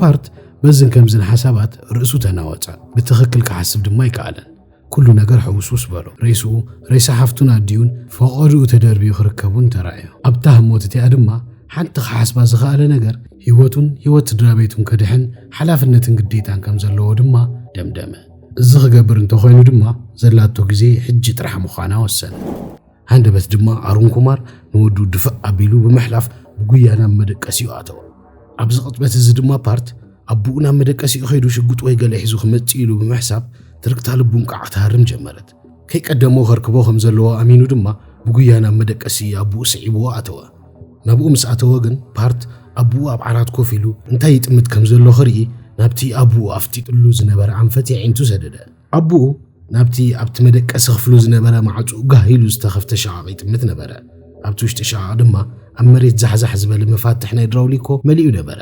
ፓርት በዝን ከምዝን ሓሳባት ርእሱ ተናወጸ። ብትኽክል ክሓስብ ድማ ኣይከኣለን። ኩሉ ነገር ሕውስውስ በሎ። ሬስኡ፣ ሬሳ ሓፍቱን ኣዲኡን ፈቐድኡ ተደርብዩ ክርከቡን ተራእዮ። ኣብታ ህሞት እቲኣ ድማ ሓንቲ ክሓስባ ዝኸኣለ ነገር ህይወቱን ህይወት ስድራ ቤቱን ከድሕን ሓላፍነትን ግዴታን ከም ዘለዎ ድማ ደምደመ። እዚ ክገብር እንተኾይኑ ድማ ዘላቶ ግዜ ሕጂ ጥራሕ ምዃና ወሰነ። ሃንደበት ድማ ኣሩን ኩማር ንወዱ ድፍእ ኣቢሉ ብምሕላፍ ብጉያ ናብ መደቀሲኡ ኣተወ። ኣብዚ ቅጽበት እዚ ድማ ፓርት ኣቦኡ ናብ መደቀሲኡ ከይዱ ሽጉጥ ወይ ገለ ሒዙ ክመጽእ ኢሉ ብምሕሳብ ትርክታ ልቡ እንቃዕ ክትሃርም ጀመረት። ከይቀደሞ ከርክቦ ከም ዘለዎ ኣሚኑ ድማ ብጉያ ናብ መደቀሲ ኣቦኡ ስዒብዎ ኣተወ። ናብኡ ምስ ኣተወ ግን ፓርት ኣቦኡ ኣብ ዓራት ኮፍ ኢሉ እንታይ ይጥምት ከም ዘሎ ክርኢ ናብቲ ኣቦኡ ኣፍጢጥሉ ዝነበረ ኣንፈት የዒንቱ ሰደደ። ኣቦኡ ናብቲ ኣብቲ መደቀሲ ክፍሉ ዝነበረ ማዕጾ ጋህ ኢሉ ዝተኸፍተ ሸቓቕ ይጥምት ነበረ። ኣብቲ ውሽጢ ሸቓቕ ድማ ኣብ መሬት ዛሕዛሕ ዝበለ መፋትሕ ናይ ድራውሊኮ መሊኡ ነበረ።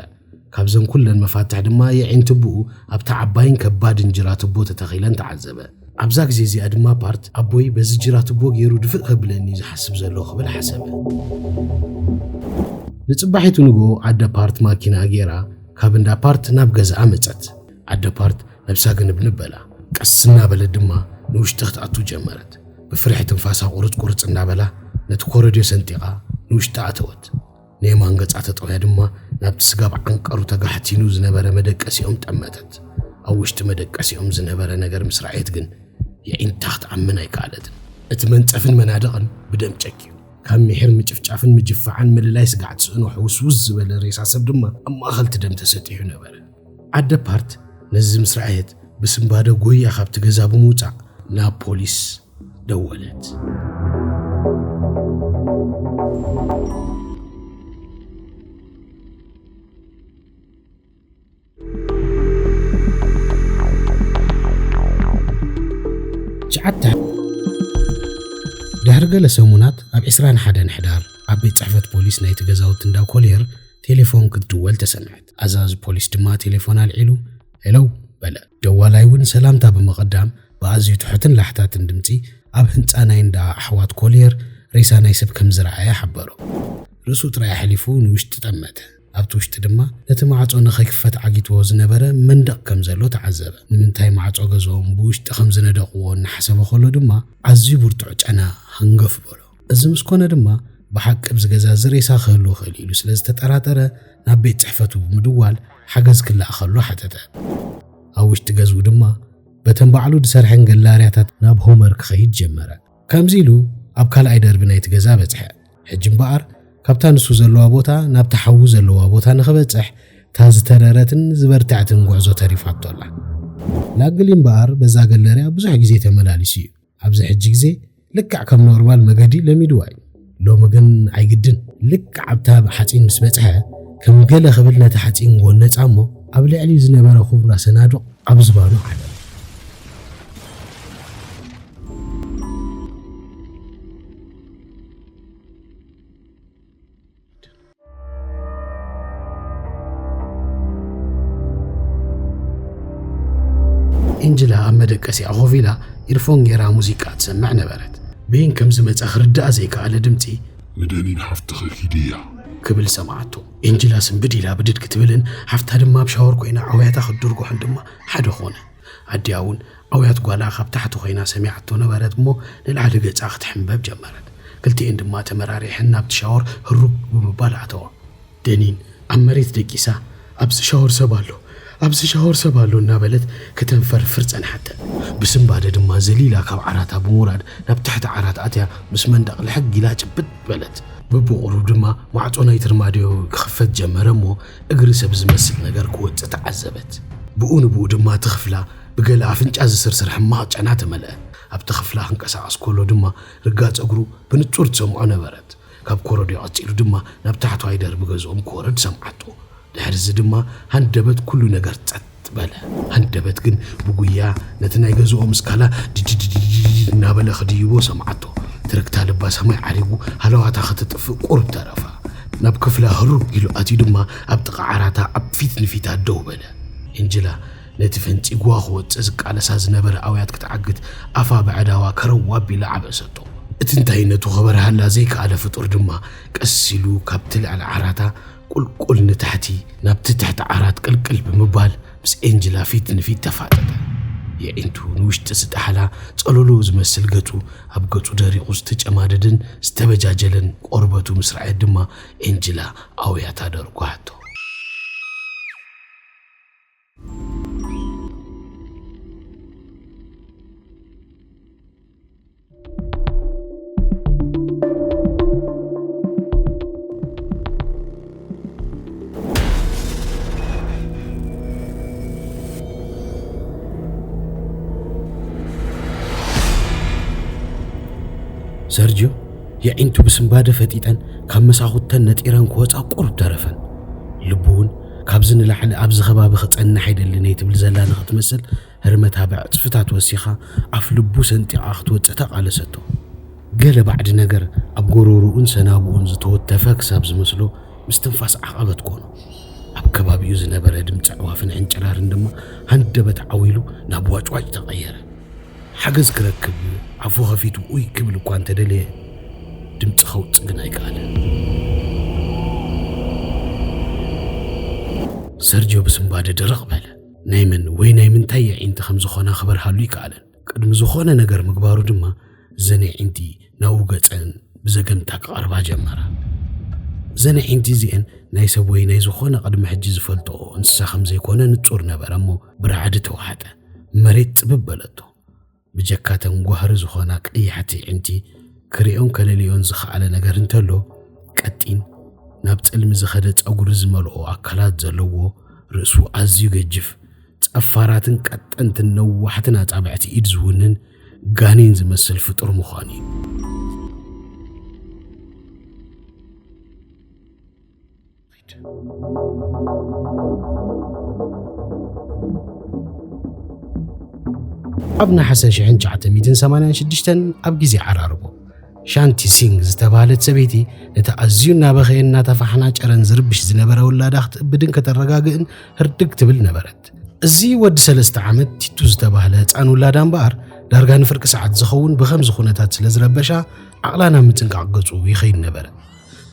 ካብዘን ኩለን መፋትሕ ድማ የዒንቲ ኣቦኡ ኣብታ ዓባይን ከባድን ጅራትቦ ተተኺለን ተዓዘበ። ኣብዛ ግዜ እዚኣ ድማ ፓርት ኣቦይ በዚ ጅራትቦ ገይሩ ድፍእ ከብለኒ እዩ ዝሓስብ ዘሎ ክብል ሓሰበ። ንጽባሒቱ ንግሆ ኣደ ፓርት ማኪና ገይራ ካብ እንዳ ፓርት ናብ ገዛኣ መጸት። ኣደ ፓርት ነብሳ ግንብንብ በላ። ቀስ እናበለት ድማ ንውሽጢ ክትኣቱ ጀመረት። ብፍርሒ ትንፋሳ ቁርጽ ቁርጽ እናበላ ነቲ ኮረድዮ ሰንጢቓ ንውሽጢ ኣተወት። ንየማን ገጻ ተጠውያ ድማ ናብቲ ስጋብ ዓንቀሩ ተጋሕቲኑ ዝነበረ መደቀሲኦም ጠመተት። ኣብ ውሽጢ መደቀሲኦም ዝነበረ ነገር ምስ ረኣየት ግን የዒንታ ክትኣምን ኣይከኣለትን። እቲ መንጸፍን መናድቕን ብደም ጨቅዩ። ካብ ምሒር ምጭፍጫፍን ምጅፋዕን ምልላይ ስጋዕ ትስእኖ ሕውስውስ ዝበለ ሬሳ ሰብ ድማ ኣብ ማእኸል እቲ ደም ተሰጢሑ ነበረ። ኣደ ፓርት ነዚ ምስ ረኣየት ብስንባደ ጎያ ካብቲ ገዛ ብምውጻእ ናብ ፖሊስ ደወለት። ትሽዓተ። ድሕሪ ገለ ሰሙናት ኣብ ዕስራን ሓደን ሕዳር ኣብ ቤት ጽሕፈት ፖሊስ ናይቲ ገዛውቲ እንዳ ኮልየር ቴሌፎን ክትድወል ተሰምዐት። ኣዛዚ ፖሊስ ድማ ቴሌፎን ኣልዒሉ "ሄሎ" በለ። ደዋላይ እውን ሰላምታ ብምቕዳም ብኣዝዩ ትሑትን ላሕታትን ድምጺ ኣብ ህንጻ ናይ እንዳ ኣሕዋት ኮልየር ሬሳ ናይ ሰብ ከም ዝረኣየ ሓበሮ። ርእሱ ጥራይ ኣሕሊፉ ንውሽጢ ጠመተ። ኣብቲ ውሽጢ ድማ ነቲ ማዕጾ ንኸይክፈት ዓጊትዎ ዝነበረ መንደቕ ከም ዘሎ ተዓዘበ። ንምንታይ ማዕጾ ገዝኦም ብውሽጢ ከም ዝነደቕዎ እናሓሰበ ከሎ ድማ ኣዝዩ ብርቱዕ ጨና ሃንገፍ በሎ። እዚ ምስ ኮነ ድማ ብሓቂ ኣብዚ ገዛ እዚ ሬሳ ክህሉ ይኽእል ኢሉ ስለ ዝተጠራጠረ ናብ ቤት ጽሕፈቱ ብምድዋል ሓገዝ ክለኣኸሉ ሓተተ። ኣብ ውሽጢ ገዝኡ ድማ በተን ባዕሉ ዝሰርሐን ገላርያታት ናብ ሆመር ክኸይድ ጀመረ። ከምዚ ኢሉ ኣብ ካልኣይ ደርቢ ናይቲ ገዛ በጽሐ። ሕጂ እምበኣር ካብታ ንሱ ዘለዋ ቦታ ናብታ ሓዊ ዘለዋ ቦታ ንኽበጽሕ እታ ዝተረረትን ዝበርትዐትን ጉዕዞ ተሪፋቶ ኣላ። ላግሊ እምበኣር በዛ ገለርያ ብዙሕ ግዜ ተመላሊሱ እዩ። ኣብዚ ሕጂ ግዜ ልክዕ ከም ኖርማል መገዲ ለሚድዋ እዩ። ሎሚ ግን ኣይግድን። ልክዕ ኣብታ ሓጺን ምስ በጽሐ ከም ገለ ክብል ነቲ ሓጺን ጎነጻ እሞ ኣብ ልዕሊኡ ዝነበረ ኩብራ ሰናዱቕ ኣብ ዝባኑ ዓደረ። ኤንጅላ ኣብ መደቀሲኣ ኮፍ ኢላ ኢርፎን ገይራ ሙዚቃ ትሰምዕ ነበረት። በይን ከም ዝመጸ ክርድኣ ዘይከኣለ ድምጺ "ንደኒን ሓፍትኺ ኪድያ" ክብል ሰምዓቶ። ኤንጅላ ስንብድ ኢላ ብድድ ክትብልን ሓፍታ ድማ ኣብ ሻወር ኮይና ኣውያታ ክትድርጉሕን ድማ ሓደ ኮነ። ኣዲኣ እውን ኣውያት ጓላ ካብ ታሕቲ ኮይና ሰሚዓቶ ነበረት እሞ ንላዕሊ ገጻ ክትሕንበብ ጀመረት። ክልቲኤን ድማ ተመራሪሐን ናብቲ ሻወር ህሩግ ብምባል ኣተዋ። ደኒን ኣብ መሬት ደቂሳ "ኣብዚ ሻወር ሰብ ኣሎ፣ ኣብዚ ሻወር ሰብ ኣሎ" እናበለት ክተንፈርፍር ጸንሓተን። ብስንባደ ድማ ዘሊላ ካብ ዓራታ ብምውራድ ናብ ትሕቲ ዓራት ኣትያ ምስ መንደቕ ልሕግ ኢላ ጭብጥ በለት። በብቑሩብ ድማ ማዕጾ ናይቲ ርማድዮ ክኽፈት ጀመረ እሞ እግሪ ሰብ ዝመስል ነገር ክወጽእ ተዓዘበት። ብኡ ንብኡ ድማ እቲ ክፍላ ብገለ ኣፍንጫ ዝስርስር ሕማቕ ጨና ተመልአ። ኣብቲ ክፍላ ክንቀሳቐስ ከሎ ድማ ርጋጽ እግሩ ብንጹር ትሰምዖ ነበረት። ካብ ኮረድዮ ቀጺሉ ድማ ናብ ታሕተዋይ ደርቢ ገዝኦም ክወርድ ሰምዓቶ። ድሕሪ እዚ ድማ ሃንደበት ኩሉ ነገር ጸጥ በለ። ሃንደበት ግን ብጉያ ነቲ ናይ ገዝኦም እስካላ ድድድድድ እናበለ ክድይቦ ሰምዓቶ። ትርክታ ልባ ሰማይ ዓሪጉ ሃለዋታ ከተጥፍእ ቁሩብ ተረፋ። ናብ ክፍላ ህሩብ ኢሉ ኣትዩ ድማ ኣብ ጥቓ ዓራታ ኣብ ፊት ንፊታ ደው በለ። ኤንጅላ ነቲ ፈንጺግዋ ክወጽእ ዝቃለሳ ዝነበረ ኣውያት ክትዓግት ኣፋ ብዕዳዋ ከረው ኣቢላ ዓበሰቶ። እቲ እንታይነቱ ከበርሃላ ዘይከኣለ ፍጡር ድማ ቀስ ኢሉ ካብቲ ልዕሊ ዓራታ ቁልቁል ንታሕቲ ናብቲ ትሕቲ ዓራት ቅልቅል ብምባል ምስ ኤንጅላ ፊት ንፊት ተፋጠጠ። የዒንቱ ንውሽጢ ዝጠሓላ ጸሎሎ ዝመስል ገጹ ኣብ ገጹ ደሪቑ ዝተጨማደደን ዝተበጃጀለን ቆርበቱ ምስ ረኣየት ድማ ኤንጅላ ኣውያታ ደርጓሃቶ። ሰርጅዮ የዒንቱ ብስንባደ ፈጢጠን ካብ መሳኹተን ነጢረን ክወጻ ቁሩብ ተረፈን። ልቡ እውን ካብዚ ንላዕሊ ኣብዚ ከባቢ ክጸንሕ ኣይደልን እየ ትብል ዘላ ንኽትመስል ህርመታ ብዕጽፍታት ወሲኻ ኣፍ ልቡ ሰንጢቓ ክትወጽእ ተቓለሰቶ። ገለ ባዕዲ ነገር ኣብ ጎሮርኡን ሰናብኡን ዝተወተፈ ክሳብ ዝመስሎ ምስትንፋስ ዓቐበት ኮኖ። ኣብ ከባቢኡ ዝነበረ ድምፂ ኣዕዋፍን ዕንጭራርን ድማ ሃንደበት ዓው ኢሉ ናብ ዋጭዋጭ ተቐየረ። ሓገዝ ክረክብ ኣፉ ኸፊቱ ኡይ ክብል እኳ እንተደለየ ድምፂ ከውፅእ ግን ኣይከኣለን። ሰርጅዮ ብስንባደ ድርቕ በለ። ናይ መን ወይ ናይ ምንታይ የዒንቲ ከም ዝኾና ክበርሃሉ ይከኣለን። ቅድሚ ዝኾነ ነገር ምግባሩ ድማ እዘን የዒንቲ ናብኡ ገጸን ብዘገምታ ክቐርባ ጀመራ። እዘን የዒንቲ እዚኤን ናይ ሰብ ወይ ናይ ዝኾነ ቅድሚ ሕጂ ዝፈልጥኦ እንስሳ ከም ዘይኮነ ንጹር ነበረ እሞ ብራዕዲ ተዋሕጠ። መሬት ጽብብ በለቶ። ብጀካ ተን ጓህሪ ዝኾና ቀያሕቲ የዒንቲ ክርእዮን ከለልዮን ዝኸኣለ ነገር እንተሎ ቀጢን ናብ ጸልሚ ዝኸደ ጸጉሪ ዝመልኦ ኣካላት ዘለዎ ርእሱ ኣዝዩ ገጅፍ ጸፋራትን ቀጠንትን ነዋሕትን ኣጻብዕቲ ኢድ ዝውንን ጋኔን ዝመስል ፍጡር ምዃኑ እዩ። ኣብ ነሓሰ ሽሕን ትሽዓተ ሚእትን ሰማንያን ሽዱሽተን ኣብ ግዜ ዓራርቦ ሻንቲ ሲንግ ዝተባህለት ሰበይቲ ነቲ ኣዝዩ እናበኸየን እናተፋሕናጨረን ዝርብሽ ዝነበረ ውላዳ ክትእብድን ከተረጋግእን ህርድግ ትብል ነበረት። እዚ ወዲ ሰለስተ ዓመት ቲቱ ዝተባህለ ህፃን ውላዳ እምበኣር ዳርጋ ንፍርቂ ሰዓት ዝኸውን ብኸምዚ ኩነታት ስለ ዝረበሻ ዓቕላ ናብ ምጽንቃቕ ገጹ ይኸይድ ነበረ።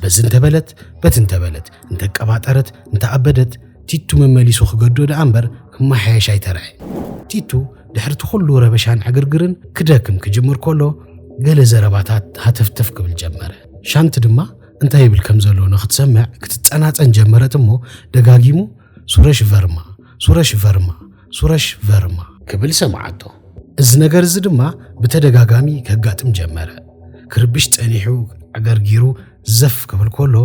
በዚ እንተበለት በቲ እንተበለት እንተቀባጠረት እንተኣበደት ቲቱ መመሊሱ ክገዶ ደኣ እምበር ክመሓየሽ ኣይተረኣየን። ቲቱ ድሕሪ እቲ ኩሉ ረበሻን ዕግርግርን ክደክም ክጅምር ከሎ ገለ ዘረባታት ሃተፍተፍ ክብል ጀመረ። ሻንቲ ድማ እንታይ ይብል ከም ዘሎ ንኽትሰምዕ ክትጸናጸን ጀመረት እሞ ደጋጊሙ ሱረሽ ቨርማ፣ ሱረሽ ቨርማ፣ ሱረሽ ቨርማ ክብል ሰምዓቶ። እዚ ነገር እዚ ድማ ብተደጋጋሚ ከጋጥም ጀመረ። ክርብሽ ጸኒሑ ኣገርጊሩ ዘፍ ክብል ከሎ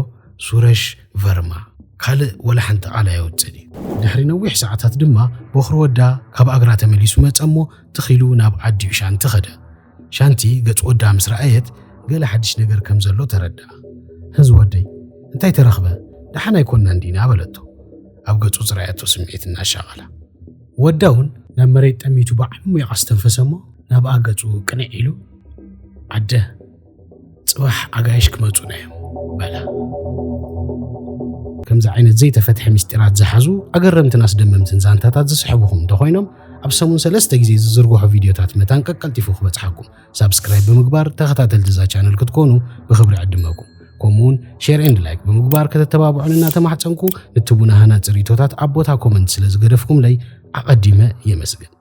ሱረሽ ቨርማ ካልእ ወላ ሓንቲ ቃል ኣየውጽእን እዩ። ድሕሪ ነዊሕ ሰዓታት ድማ ቦኽሪ ወዳ ካብ ኣግራ ተመሊሱ መጸ እሞ ትኺሉ ናብ ኣዲኡ ሻንቲ ኸደ። ሻንቲ ገጽ ወዳ ምስ ረኣየት ገለ ሓድሽ ነገር ከም ዘሎ ተረድኣ። ህዝ ወደይ እንታይ ተረኽበ? ደሓን ኣይኮንና እንዲና በለቶ ኣብ ገጹ ዝረኣየቶ ስምዒት እናሻቐላ። ወዳ እውን ናብ መሬት ጠሚቱ ብዓሚቕ ኣስተንፈሰ እሞ ናብኣ ገጹ ቅንዕ ኢሉ ኣደ ጽባሕ ኣጋይሽ ክመጹና እዮም በላ። ከምዚ ዓይነት ዘይተፈትሐ ምስጢራት ዝሓዙ ኣገረምትን ኣስደመምትን ዛንታታት ዝስሕቡኹም እንተኾይኖም ኣብ ሰሙን ሰለስተ ግዜ ዝዝርግሑ ቪድዮታት መታን ቀቀልጢፉ ክበጽሓኩም ሳብስክራይብ ብምግባር ተኸታተልቲ እዛ ቻነል ክትኮኑ ብኽብሪ ዕድመኩም ከምኡውን ሼር ኤንድ ላይክ ብምግባር ከተተባብዑን እናተማሕፀንኩ ንትቡና ሃናፂ ርእቶታት ኣብ ቦታ ኮመንት ስለ ዝገደፍኩምለይ ኣቐዲመ የመስግን።